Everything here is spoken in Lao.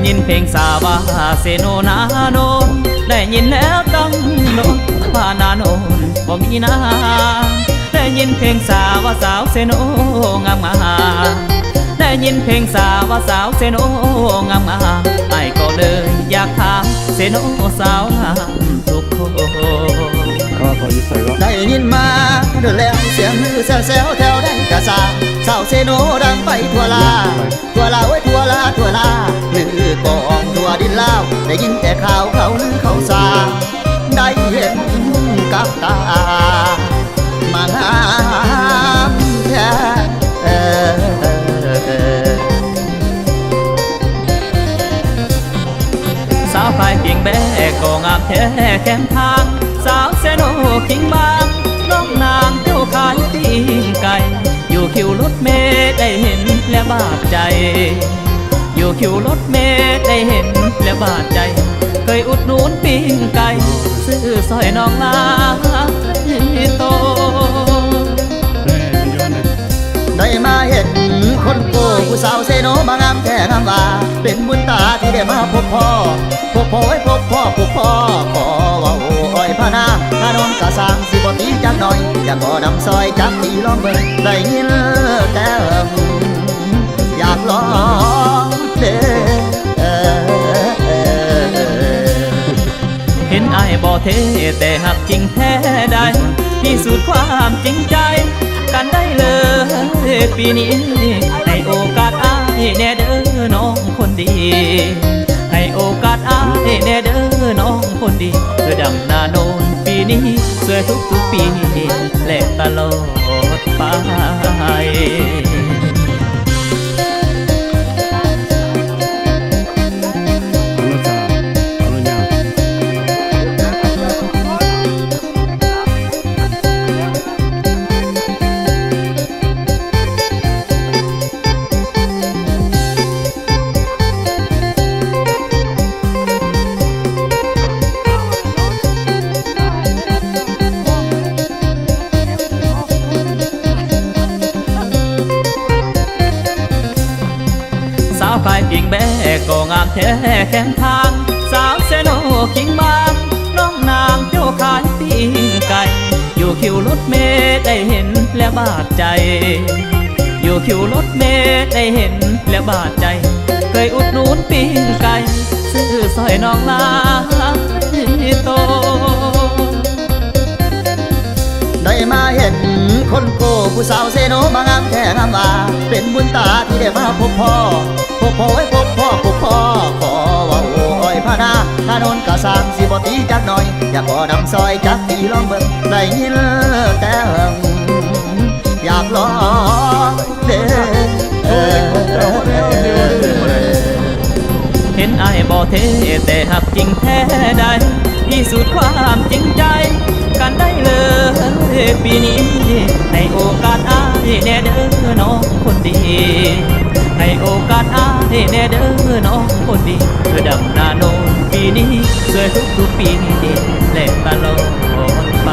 ຍິນເພງສາວວ່າເຊໂນນາໂນນ ໄດ້ຍິນແລ້ວຕັ້ງດົນວ່ານາໂນນບໍ່ມີນາ. ໄດ້ຍິນເພງສາວວ່າສາວເຊໂນງາມໆ ໄດ້ຍິນເພງສາວວ່າສາວເຊໂນງາມໆ ອ້າຍກໍເລີຍຢາກຖາມເຊໂນສາວງາມທຸກຄົນ. ໄດ້ຍິນມາດົນແລ້ວສຽງລືແຊວໆ ແຖວໃດກະຊ່າງ ສາວເຊໂນດັງໄປທົ່ວລາ ທົ່ວລາ ໂອ້ຍ ທົ່ວລາ ທົ່ວລາ ນຶກກ້ອງທົ່ວດິນລາວ ໄດ້ຍິນແຕ່ຂ່າວເຂົາລືເຂົາຊ່າ ໄດ້ເຫັນກັບຕາ ມາງາມແທ້. ສາວຂາຍປີ້ງແບ້ກໍງາມແທ້ແຄມທາງ ສາວເຊໂນຄິງບາງ ນ້ອງນາງເຈົ້າຂາຍປີ້ງໄກ່ ຢູ່ຄິວລົດເມໄດ້ເຫັນແລະບາດໃຈ ຢູ່ຄິວລົດເມໄດ້ເຫັນແລະບາດໃຈ ເຄີຍອຸດໜູນປີ້ງໄກ່ ຊື້ຊ່ອຍນ້ອງຫຼາຍໂຕ. ໄດ້ມາເຫັນຄົນໂກ້ ຜູ້ສາວເຊໂນມາງາມແທ້ງາມວ່າ ເປັນບຸນຕາທີ່ໄດ້ມາພົບພໍ້ ພົບພໍ້ ເອີຍ ພົບພໍ້ ພົບພໍ້ ຂໍເວົ້າອ້ອຍພານາ ນາໂນນກະຊ່າງ ຊິບໍ່ຕີຈັກໜ້ອຍ ຢາກຂໍນຳຊ່ອຍຈັກຕີລອງເບິ່ງ ໄດ້ຍິນແຕ່ເອີ້ນ ຢາກລອງເດ້. ເຫັນອ້າຍບໍ່ເທ່ ແຕ່ຮັກຈິງແທ້ໃດ ພິສູດຄວາມຈິງໃຈກັນໄດ້ເລີຍປີນີ້ ໃຫ້ໂອກາດອ້າຍແດ່ເດີນ້ອງຄົນດີ ໃຫ້ໂອກາດອ້າຍແດ່ເດີນ້ອງຄົນດີ ເພື່ອດຳນາໂນນປີນີ້ ຊ່ວຍທຸກໆປີ ແລະຕະຫຼອດໄປ. ສາວຂາຍປີ້ງແບ້ກໍງາມແທ້ແຄມທາງ ສາວເຊໂນຄິງບາງ ນ້ອງນາງເຈົ້າຂາຍປີ້ງໄກ່ ຢູ່ຄິວລົດເມໄດ້ເຫັນແລະບາດໃຈ ຢູ່ຄິວລົດເມໄດ້ເຫັນແລະບາດໃຈ ເຄີຍອຸດໜູນປີ້ງໄກ່ ຊື້ຊ່ອຍນ້ອງຫຼາຍໂຕ. ໄດ້ມາເຫັນຄົນໂກ້ ຜູ້ສາວເຊໂນມາງາມແທ້ງາມວ່າ ເປັນບຸນຕາທີ່ໄດ້ມາພົບພໍ້ ພົບພໍ້ ເອີຍ ພົບພໍ້ ພົບພໍ້ ຂໍເວົ້າອ້ອຍພານາ ນາໂນນກະຊ່າງ ຊິບໍ່ຕີຈັກໜ້ອຍ ຢາກຂໍນຳຊ່ອຍຈັກຕີລອງເບິ່ງ ໄດ້ຍິນແຕ່ເອີ້ນ ຢາກລອງເດ້. ເຫັນອ້າຍບໍ່ເທ່ ແຕ່ຮັກຈິງແທ້ໃດ ພິສູດຄວາມຈິງໃຈກັນໄດ້ເລີຍປີນີ້ ໃຫ້ໂອກາດອ້າຍແດ່ເດີນ້ອງຄົນດີ ໃຫ້ໂອກາດອ້າຍແດ່ເດີນ້ອງຄົນດີ ເພື່ອດຳນາໂນນປີນີ້ ຊ່ວຍທຸກໆປີ ແລະຕະຫຼອດໄປ.